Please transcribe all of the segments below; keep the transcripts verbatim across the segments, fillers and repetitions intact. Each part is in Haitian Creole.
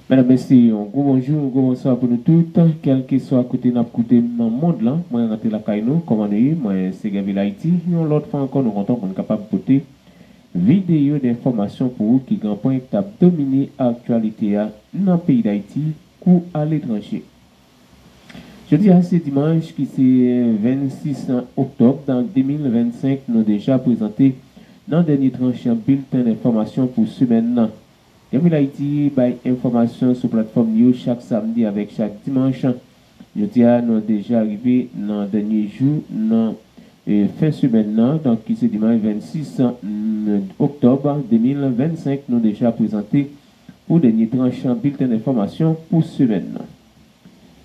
Medam, mesye, yon gwo bonjou, yon gwo bonswa pou nou tout, kèlkeswa kote n ap koute m nan mond lan. Mwen rantre lakay nou, kòman nou ye? Mwen se Gèvil Ayiti. Yon lòt fwa ankò, nou kontan pou n kapab pote videyo d enfòmasyon pou ou ki gen pwen k t ap domine aktyalite a nan peyi Dayiti kou aletranje. Jodi a se dimanch ki se vennsis oktòb de mil vennsenk, nou deja prezante nan dènye tranch bilten enfòmasyon pou semèn nan. Gèvil Ayiti bay enfòmasyon sou platfòm li yo chak samdi avèk chak dimanch. Jodi a, nou deja rive nan dènye jou nan e, fen semèn nan, donk ki se dimanch vennsis oktòb de mil vennsenk, nou deja prezante pou dènye tranch bilten enfòmasyon pou semèn nan.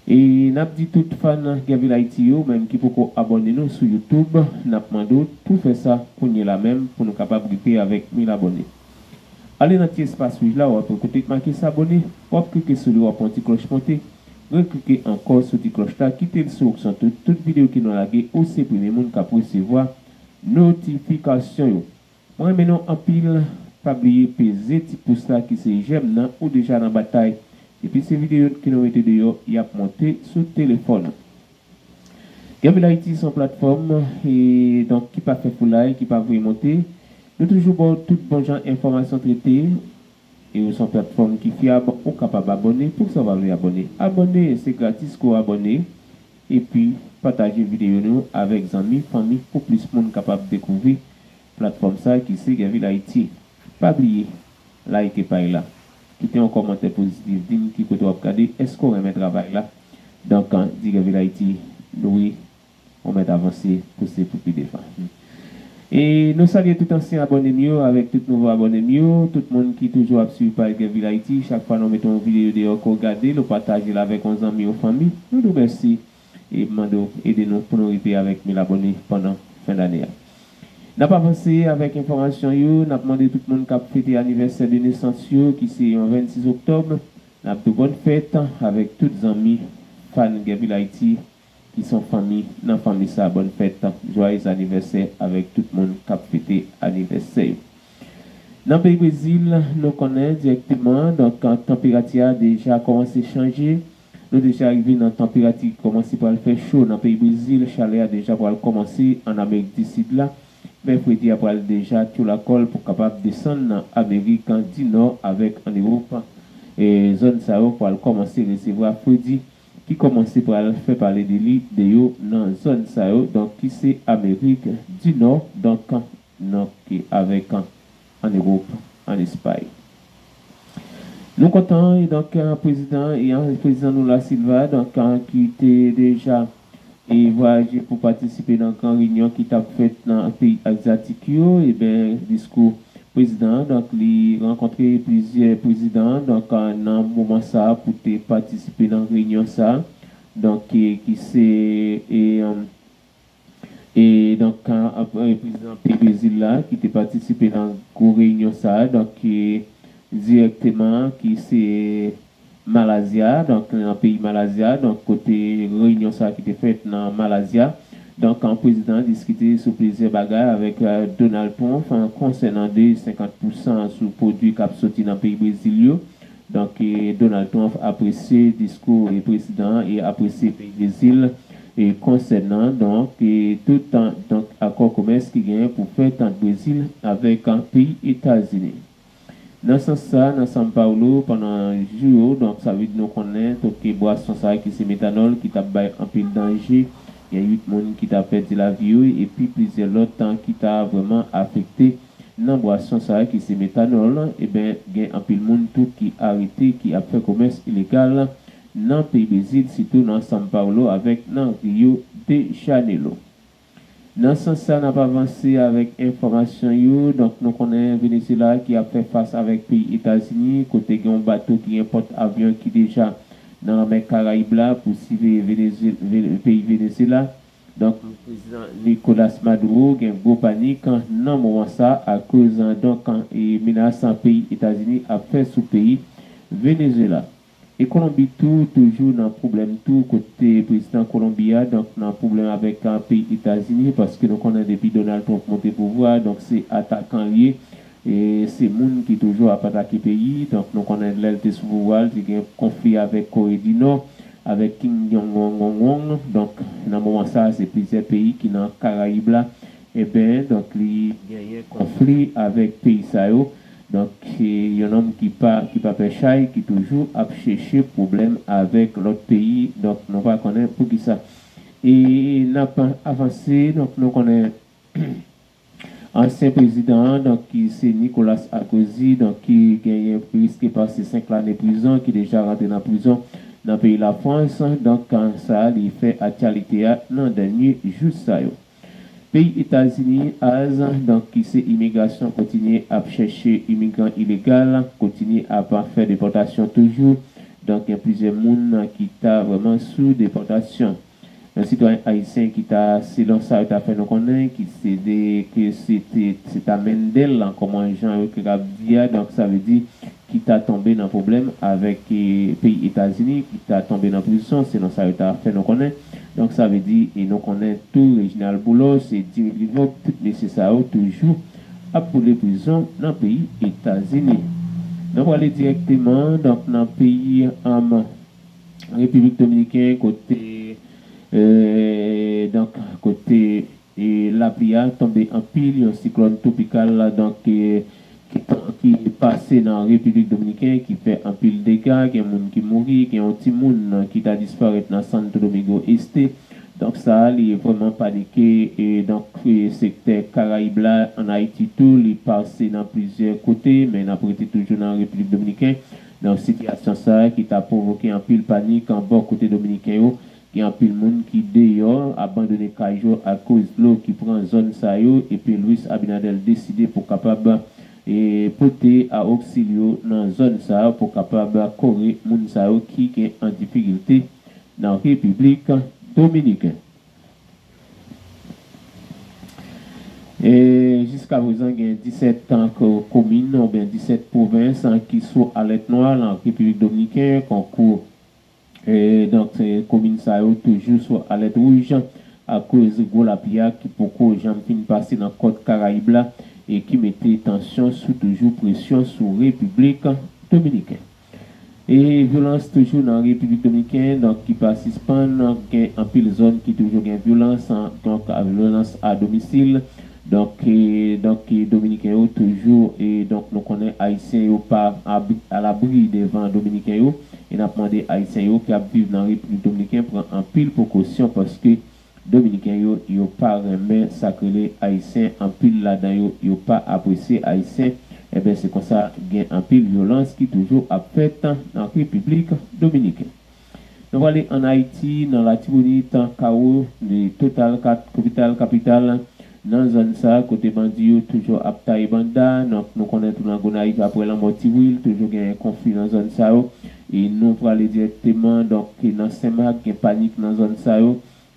E n ap di tout fan Gèvil Ayiti yo, menm ki poko abòne nou sou YouTube, n ap mande w pou fè sa kounye la menm pou nou kapab rive avèk mil abòne. Ale nan ti espas wouj la, w ap wè kote k make s'abonner, w ap klike sou li, w ap wè yon ti klòch monte, reklike ankò sou ti klòch la, kite l sou opsyon tout, tout videyo ke nou lage, ou se premye moun k ap resevwa notifikasyon yo. Mwen renmen nou anpil, pa bliye peze ti pous la ki se jèm nan, ou deja nan batay. Depi se videyo ke nou mete deyò, y ap monte sou telefòn ou. Gèvil Ayiti se yon platfòm e donk ki pa fè foulay, ki pa voye monte. Nou toujou ba w tout bon jan enfòmasyon trete e se yon platfòm ki fyab, ou kapab abòne, poukisa w pa vle abòne? Abòne, se gratis ke w abòne, epi pataje videyo nou avèk zanmi, fanmi pou plis moun kapab dekouvri platfòm sa ki se Gèvil Ayiti. Pa bliye like paj la. Kite yon kòmantè pozitif, di m ki kote w ap gade, èske w renmen travay la? Donk, di Gèvil Ayiti, nou wi, ou mèt avanse, pouse pou pi devan. E nou salye tout ansyen abòne m yo avèk tout nouvo abòne m yo, tout moun ki toujou ap swiv paj Gèvil Ayiti, chak fwa nou mete yon videyo deyò ke w gade l, ou pataje l avèk yon zanmi, yon fanmi, nou di w mèsi e mande w ede nou pou nou rive avèk mil abòne pandan fen dane a. N ap avanse avèk enfòmasyon yo, n ap mande tout moun k ap fete anivèsè de nesans yo, ki se yon vennsis oktòb, n ap di w bòn fèt avèk tout zanmi fan Gèvil Ayiti, ki se yon fanmi nan fanmi sa, bòn fèt, joyeux anniversaire avèk tout moun k ap fete anivèsè yo. Nan peyi Brezil, nou konnen dirèkteman, donk, tanperati a deja kòmanse chanje. Nou deja rive nan tanperati ki kòmanse pral fè cho nan peyi Brezil. Chalè a deja pral kòmanse an Amerik di Sid la. Mèkredi a pral deja tyoul akòl pou kapab desann nan Amerik di Nò avèk an Ewòp. E zòn sa yo pral kòmanse resevwa fredi ki kòmanse pral fè pale de li, de yo nan zòn sa yo, donk ki se Amerik di Nò, donk, donk avèk an Ewòp, an Espay. Nou kontan, e donk, prezidan, e prezidan Lula Silva, donk, ki te deja e vwayaje pou patisipe nan gran reyinyon ki t ap fèt nan peyi azyatik yo, e ben, diskou prezidan an, donk, li rankontre plizyè prezidan, donk, nan moman sa a pou te patisipe nan reyinyon sa a, donk, e, ki se, e, e, donk, prezidan peyi Brezil la, ki te patisipe nan gwo reyinyon sa a, donk, e, dirèkteman, ki se Malazya, donk, nan peyi Malazya, donk, kote reyinyon sa a ki te fèt nan Malazya. Donk, prezidan an diskite sou plizyè bagay avèk, e, Donald Trump, e, konsènan de senkant pousan sou pwodui k ap soti nan peyi Brezil yo. Donk, e, Donald Trump apresye diskou, e, prezidan an e apresye peyi Brezil, e, konsènan, donk, e, tout, donk, akò komès ki genyen pou fèt ant Brezil avèk, e, peyi Etazini. Nan sans sa, nan São Paulo, pandan jou yo, donk, sa vle di nou konnen, toke bwason sa a ki se metanòl ki t ap bay anpil danje, gen uit moun ki ta pèdi lavi yo, epi plizyè lòt, e, ki ta vrèman afekte nan bwason sa a ki se metanòl, e ben, gen anpil moun tou ki arete, ki ap fè komès ilegal nan peyi Brezil, sitou nan São Paulo avèk nan Rio de Janeiro. Nan sans sa, n ap avanse avèk enfòmasyon yo. Donk, nou konnen Venezuela ki ap fè fas avèk peyi Etazini, kote gen yon bato ki gen pòt avyon ki deja nan lanmè Karayib la pou siveye Venezue-, Vene-, peyi Venezuela. Donk, prezidan Nicolas Maduro gen gwo panik nan moman sa akoz, donk, e menas peyi Etazini ap fè sou peyi Venezuela. E Kolonbi tou, toujou nan pwoblèm tou, kote prezidan Kolonbi a, donk, nan pwoblèm avèk, a, peyi Etazini, paske nou konnen depi Donald Trump monte pouvwa a, donk, se atakan l ye, E se moun ki toujou ap atake peyi. Donk, nou konnen lè l te sou pouvwa, l te gen konfli avèk Kore di Nò, avèk Kim Jong Wong Wong Wong. Donk, nan moman sa a, se plizyè peyi ki nan Karayib la. Eben, donk, li genyen konfli avèk peyi sa yo. Donk, se yon nonm ki pa, ki pa pè chay, ki toujou ap chèche pwoblèm avèk lòt peyi. Donk, nou pa konnen poukisa. E n ap avanse, donk, nou konnen ansyen prezidan an, donk, ki se Nicolas Sarkozy, donk, ki genyen riske pase senk lane prizon, ki deja rantre nan prizon nan peyi Lafrans. Donk, ka sa a, li fè aktyalite a nan dènye jou sa yo. Peyi Etazini, az, donk, ki se imigrasyon, kontinye ap chèche imigran ilegal, kontinye ap fè depòtasyon toujou. Donk, gen plizyè moun ki ta vrèman sou depòtasyon. Yon sitwayen ayisyen ki ta, selon sa yo ta fè nou konnen, ki se de, ke se te, se ta Mendel lan, kòman jan yo te ka di a, donk sa vle di ki ta tonbe nan pwoblèm avèk, e, peyi Etazini, ki ta tonbe nan prizon, selon sa yo ta fè nou konnen. Donk sa vle di, e nou konnen tou Reginald Boulos e Dimitri Vorbe, tout mesye sa yo toujou ap boule prizon nan peyi Etazini. Nou prale dirèkteman, donk, nan peyi, um, Repiblik Dominiken, kote, e, donk, kote, e, lapli a tonbe anpil, yon siklòn twopikal la, donk, e, ki, ki pase nan Repiblik Dominiken, ki fè anpil dega, gen moun ki mouri, gen yon timoun ki ta disparèt nan Santo Domingo Este. Donk, sa a, li vrèman panike, e, donk, e, sektè Karayib la, ann Ayiti tou, li pase nan plizyè kote, men n ap rete toujou nan Repiblik Dominiken. Donk, sitiyasyon sa a ki ta pwovoke anpil panik an bò kote Dominiken yo. Gen anpil moun ki deyò, abandone kay yo akoz dlo ki pran zòn sa yo, epi Luis Abinader deside pou kapab, e, pote a oksilyo nan zòn sa yo, pou kapab kore moun sa yo ki gen an difikilte nan Repiblik Dominiken. E jiska prezan, gen disèt ko-, komin oubyen disèt pwovens, an, ki sou alèt nwa nan Repiblik Dominiken, konkou E, donk, e, komin sa yo toujou sou alèt wouj akoz gwo lapli a ki poko janm fin pase nan kòt Karayib la e ki mete tansyon sou, toujou presyon sou Repiblik Dominiken. E vyolans toujou nan Repiblik Dominiken, donk, ki pa sispann, gen anpil zòn ki toujou gen vyolans, an, donk, a vyolans a domisil. Donk, e, donk, e, Dominiken yo toujou, e, donk, nou konnen Ayisyen yo pa abri, alabri devan Dominiken yo. E n ap mande Ayisyen yo k ap viv nan Repiblik Dominiken pran anpil prekosyon, paske Dominiken yo, yo pa renmen sa k rele Ayisyen, anpil ladan yo, yo pa apresye Ayisyen. Enben, se konsa, gen anpil vyolans ki toujou ap fèt nan Repiblik Dominiken. Nou prale ann Ayiti, nan Latibonit, kawo de Total Kat-, Topital Kapital, nan zòn sa a, kote bandi yo toujou ap taye banda. Donk, nou konnen tou nan Gonayiv, apre lanmò Tiwil, toujou gen konfli nan zòn sa yo. E nou prale dirèkteman, donk, nan Senmak, gen panik nan zòn sa yo.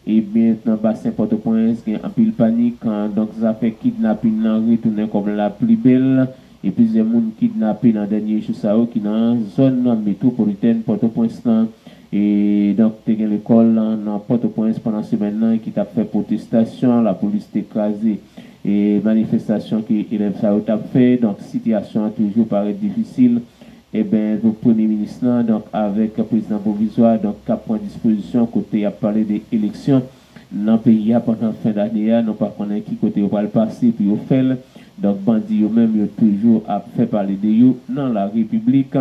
Ebyen, nan basen Pòtoprens, gen anpil panik, an, donk, zafè kidnapin nan retounen kòm la pli bèl. E plizyè moun kidnape nan dènye jou sa yo ki nan zòn metwopolitèn Pòtoprens lan. E, donk, te gen lekòl nan, nan Pòtoprens pandan semèn nan ki t ap fè pwotestasyon, lapolis te kraze, e, manifestasyon ke elèv sa yo t ap fè. Donk, sitiyasyon an toujou parèt difisil. Eben, pou premye minis lan, donk, avèk prezidan pwovizwa, donk, k ap pran dispozisyon kote y ap pale de eleksyon nan peyi a pandan fen dane a, nou pa konnen ki kote yo pral pase pou yo fè l. Donk, bandi yo menm, yo toujou ap fè pale de yo nan larepiblik.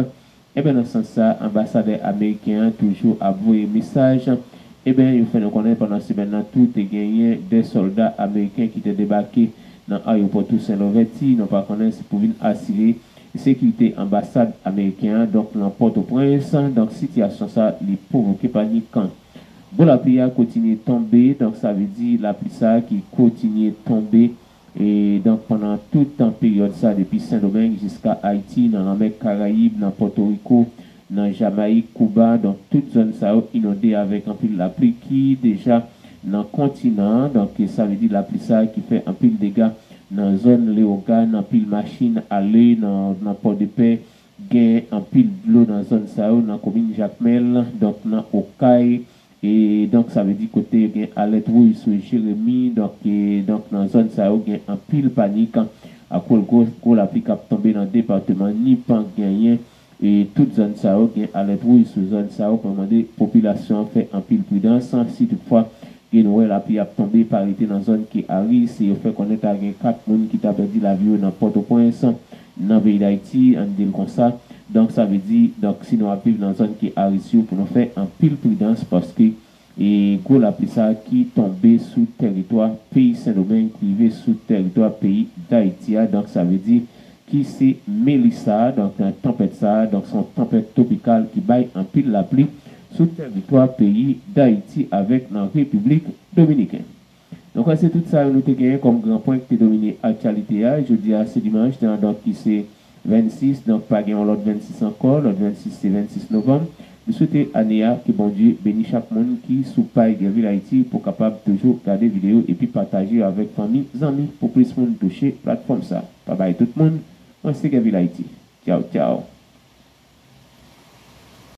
Eben, nan sans sa, anbasadè ameriken an toujou ap voye mesaj. Eben, yo fè nou konnen pandan semèn nan tou te genyen de sòlda ameriken ki te debake nan ayewopò Toussaint Louverture. Nou pa konnen se pou vin asire sekirite anbasad ameriken an, donk, nan Pòtoprens. Donk, sitiyasyon sa, li pwovoke panik. Gwo lapli a kontinye tonbe, donk, sa vle di lapli sa ki kontinye tonbe, e, donk, pandan tout tan peryòd sa, depi Sendomeng jiska Ayiti, nan lanmè Karayib, nan Pòtoriko, nan Jamayik, Kouba, donk, tout zòn sa yo inonde avèk anpil lapli ki deja nan kontinan an. Donk, sa vle di lapli sa ki fè anpil dega nan zòn Leyogàn, anpil machin ale nan, nan Pòdepè, gen anpil dlo nan zòn sa yo, nan komin Jakmèl, donk nan Okay, e donk sa vle di kote yo gen alèt wouj sou Jeremi, donk, e donk nan zòn sa yo gen anpil panik akoz gwo, gwo lapli k ap tonbe nan depatman Nip genyen. E tout zòn sa yo gen alèt wouj sou zòn sa yo pou mande popilasyon an fè anpil pridans si toutfwa gen wè lapli ap tonbe, pa rete nan zòn ki a risk. Yo fè konnen ta gen kat moun ki ta pèdi lavi yo nan Pòtoprens, nan peyi Dayiti, ann di l konsa. Donk, sa vle di, donk, si nou ap viv nan zòn ki a risk yo, pou nou fè anpil pridans, paske e gwo lapli sa a ki tonbe sou tèritwa peyi Sendomeng, ki rive sou tèritwa peyi Dayiti a. Donk, sa vle di ki se Melissa, donk, tanpèt sa a, donk, se yon tanpèt twopikal ki bay anpil lapli sou tèritwa peyi Dayiti avèk nan Repiblik Dominiken. Donk, wè, se tout sa yo nou te genyen kòm gran pwen ki te domine aktyalite a. Jodi a, se dimanch, donk, ki se vennsis, donk, pa gen yon lòt vennsis ankò. Lòt vennsis, se vennsis novanm. Nou swete ane a, ke Bondye beni chak moun ki sou paj Gèvil Ayiti pou kapab toujou gade videyo epi pataje yo avèk fanmi, zanmi, pou plis moun touche platfòm sa. Babay tout moun, mwen se Gèvil Ayiti. Tchaw, tchaw.